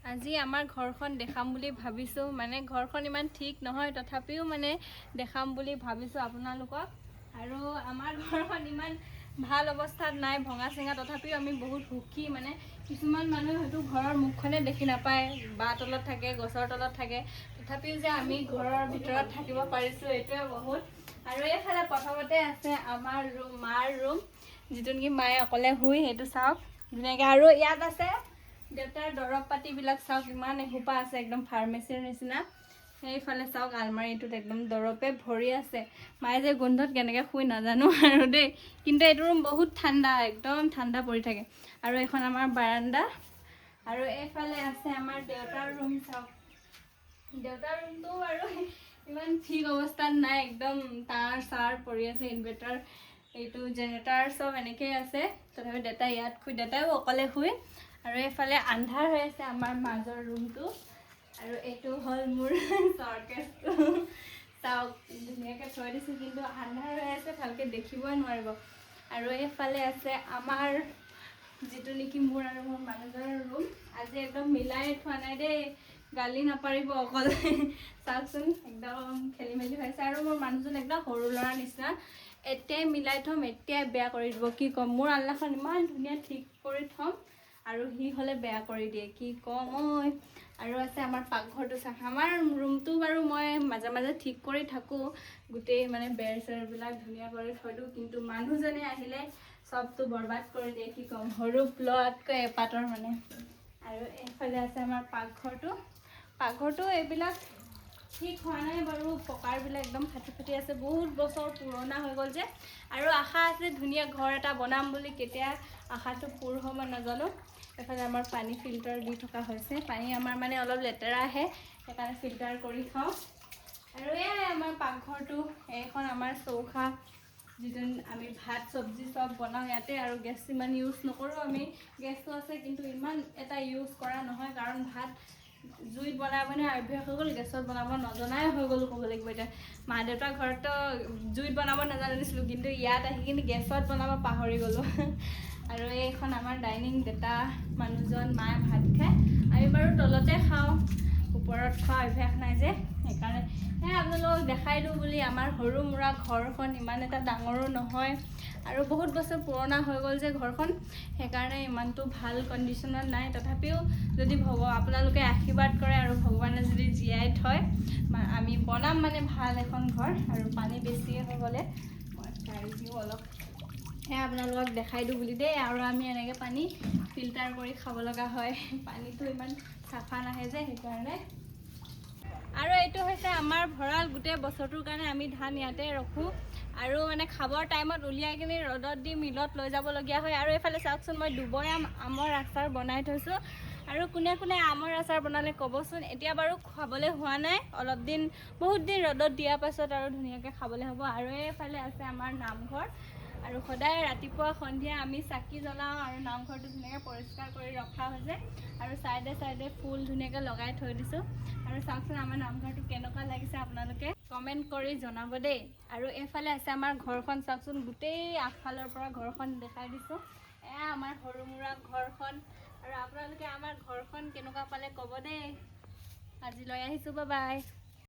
আজি আমাৰ ঘৰখন দেখাম বুলি ভাবিছোঁ। মানে ঘৰখন ইমান ঠিক নহয়, তথাপিও মানে দেখাম বুলি ভাবিছোঁ আপোনালোকক। আৰু আমাৰ ঘৰখন ইমান ভাল অৱস্থাত নাই, ভঙা চিঙা, তথাপিও আমি বহুত সুখী। মানে কিছুমান মানুহে হয়তো ঘৰৰ মুখখনে দেখি নাপায়, বাঁহ তলত থাকে, গছৰ তলত থাকে, তথাপিও যে আমি ঘৰৰ ভিতৰত থাকিব পাৰিছোঁ, এইটোৱে বহুত। আৰু এইফালে প্ৰথমতে আছে আমাৰ ৰুম, মাৰ ৰুম, যিটো নেকি মায়ে অকলে শুই, সেইটো চাওক ধুনীয়াকৈ। আৰু ইয়াত আছে দেউতাৰ দৰৱ পাতিবিলাক, চাওক ইমান এসোপা আছে, একদম ফাৰ্মাচীৰ নিচিনা। সেইফালে চাওক, আলমাৰিটোত একদম দৰৱে ভৰি আছে। মায়ে যে গোন্ধত কেনেকৈ শুই নাজানো আৰু দেই। কিন্তু এইটো ৰুম বহুত ঠাণ্ডা, একদম ঠাণ্ডা পৰি থাকে। আৰু এইখন আমাৰ বাৰাণ্ডা। আৰু এইফালে আছে আমাৰ দেউতাৰ ৰুম। চাওক, দেউতাৰ ৰুমটো আৰু ইমান ঠিক অৱস্থাত নাই, একদম তাঁৰ চাৰ পৰি আছে, ইনভাৰ্টাৰ, এইটো জেনেৰেটাৰ চব এনেকেই আছে। তথাপি দেউতাই ইয়াত শুই, দেউতাইও অকলে শুই। আৰু এইফালে আন্ধাৰ হৈ আছে আমাৰ মাজৰ ৰুমটো। আৰু এইটো হ'ল মোৰ চকেছটো। চাওক, ধুনীয়াকৈ থৈ দিছোঁ, কিন্তু আন্ধাৰ হৈ আছে, ভালকৈ দেখিবই নোৱাৰিব। আৰু এইফালে আছে আমাৰ যিটো নেকি মোৰ আৰু মোৰ মানুহজনৰ ৰুম। আজি একদম মিলাই থোৱা নাই দেই, গালি নাপাৰিব অকল। চাওকচোন, একদম খেলি মেলি হৈছে। আৰু মোৰ মানুহজন একদম সৰু ল'ৰাৰ নিচিনা, এতিয়াই মিলাই থ'ম, এতিয়াই বেয়া কৰি দিব। কি ক'ম, মোৰ আলনাখন ইমান ধুনীয়া ঠিক কৰি থ'ম আৰু সি হ'লে বেয়া কৰি দিয়ে, কি ক'ম ঐ। আৰু আছে আমাৰ পাকঘৰটো। চাহ, আমাৰ ৰুমটো বাৰু মই মাজে মাজে ঠিক কৰি থাকোঁ, গোটেই মানে বেৰ চেৰবিলাক ধুনীয়া কৰি থৈ দিওঁ, কিন্তু মানুহজনে আহিলে চবটো বৰবাদ কৰি দিয়ে। কি ক'ম, সৰু ল'ৰাতকৈ এপাতৰ মানে। আৰু এইফালে আছে আমাৰ পাকঘৰটো। পাকঘৰটো এইবিলাক ঠিক হোৱা নাই বাৰু, পকাৰবিলাক একদম ফাটি ফাটি আছে, বহুত বছৰ পুৰণা হৈ গ'ল যে। আৰু আশা আছে ধুনীয়া ঘৰ এটা বনাম বুলি, কেতিয়া আশাটো পূৰ হ'ব নাজানো। এইফালে আমাৰ পানী ফিল্টাৰ দি থকা হৈছে। পানী আমাৰ মানে অলপ লেতেৰা আহে, সেইকাৰণে ফিল্টাৰ কৰি খাওঁ। আৰু এয়াই আমাৰ পাকঘৰটো। এইখন আমাৰ চৌকা, যিটো আমি ভাত চব্জি চব বনাওঁ ইয়াতে। আৰু গেছ ইমান ইউজ নকৰোঁ আমি। গেছটো আছে, কিন্তু ইমান এটা ইউজ কৰা নহয়, কাৰণ ভাত জুইত বনাই বনাই অভ্যাস হৈ গ'ল, গেছত বনাব নজনাই হৈ গ'ল ক'ব লাগিব এতিয়া। মা দেউতাৰ ঘৰততো জুইত বনাব নাজানিছিলোঁ, কিন্তু ইয়াত আহি কিনে গেছত বনাব পাহৰি গ'লোঁ। আৰু এইখন আমাৰ ডাইনিং। দেউতা, মানুহজন, মায়ে ভাত খায়। আমি বাৰু তলতে খাওঁ, ওপৰত খোৱা অভ্যাস নাই যে সেইকাৰণে। সেয়া আপোনালোকক দেখাই দিওঁ বুলি। আমাৰ সৰু সুৰা ঘৰখন ইমান এটা ডাঙৰো নহয় আৰু বহুত বছৰ পুৰণা হৈ গ'ল যে ঘৰখন, সেইকাৰণে ইমানটো ভাল কণ্ডিশ্যনত নাই। তথাপিও যদি আপোনালোকে আশীৰ্বাদ কৰে আৰু ভগৱানে যদি জীয়াই থয়, আমি বনাম মানে ভাল এখন ঘৰ। আৰু পানী বেছিয়ে হৈ গ'লে মই কাঢ়ি দিওঁ অলপ। সেয়া আপোনালোকক দেখাই দিওঁ বুলি দেই। আৰু আমি এনেকৈ পানী ফিল্টাৰ কৰি খাব লগা হয়, পানীটো ইমান চাফা নাহে যে সেইকাৰণে। আৰু এইটো হৈছে আমাৰ ভঁৰাল। গোটেই বছৰটোৰ কাৰণে আমি ধান ইয়াতে ৰখোঁ আৰু মানে খাবৰ টাইমত উলিয়াই কিনি ৰ'দত দি মিলত লৈ যাবলগীয়া হয়। আৰু এইফালে চাওকচোন, মই দুবয়াম আমৰ আচাৰ বনাই থৈছোঁ। আৰু কোনে কোনে আমৰ আচাৰ বনালে ক'বচোন। এতিয়া বাৰু খাবলৈ হোৱা নাই, অলপ দিন, বহুত দিন ৰ'দত দিয়াৰ পাছত আৰু ধুনীয়াকৈ খাবলৈ হ'ব। আৰু এইফালে আছে আমাৰ নামঘৰ। আৰু সদায় ৰাতিপুৱা সন্ধিয়া আমি চাকি জ্বলাওঁ আৰু নামঘৰটো ধুনীয়াকৈ পৰিষ্কাৰ কৰি ৰখা হৈছে আৰু চাইডে চাইডে ফুল ধুনীয়াকৈ লগাই থৈ দিছোঁ। আৰু চাওকচোন, আমাৰ নামঘৰটো কেনেকুৱা লাগিছে আপোনালোকে কমেণ্ট কৰি জনাব দেই। আৰু এইফালে আছে আমাৰ ঘৰখন। চাওকচোন, গোটেই আগফালৰ পৰা ঘৰখন দেখাই দিছোঁ। এয়া আমাৰ সৰু সুৰা ঘৰখন। আৰু আপোনালোকে আমাৰ ঘৰখন কেনেকুৱা পালে ক'ব দেই। আজি লৈ আহিছোঁ, বাই।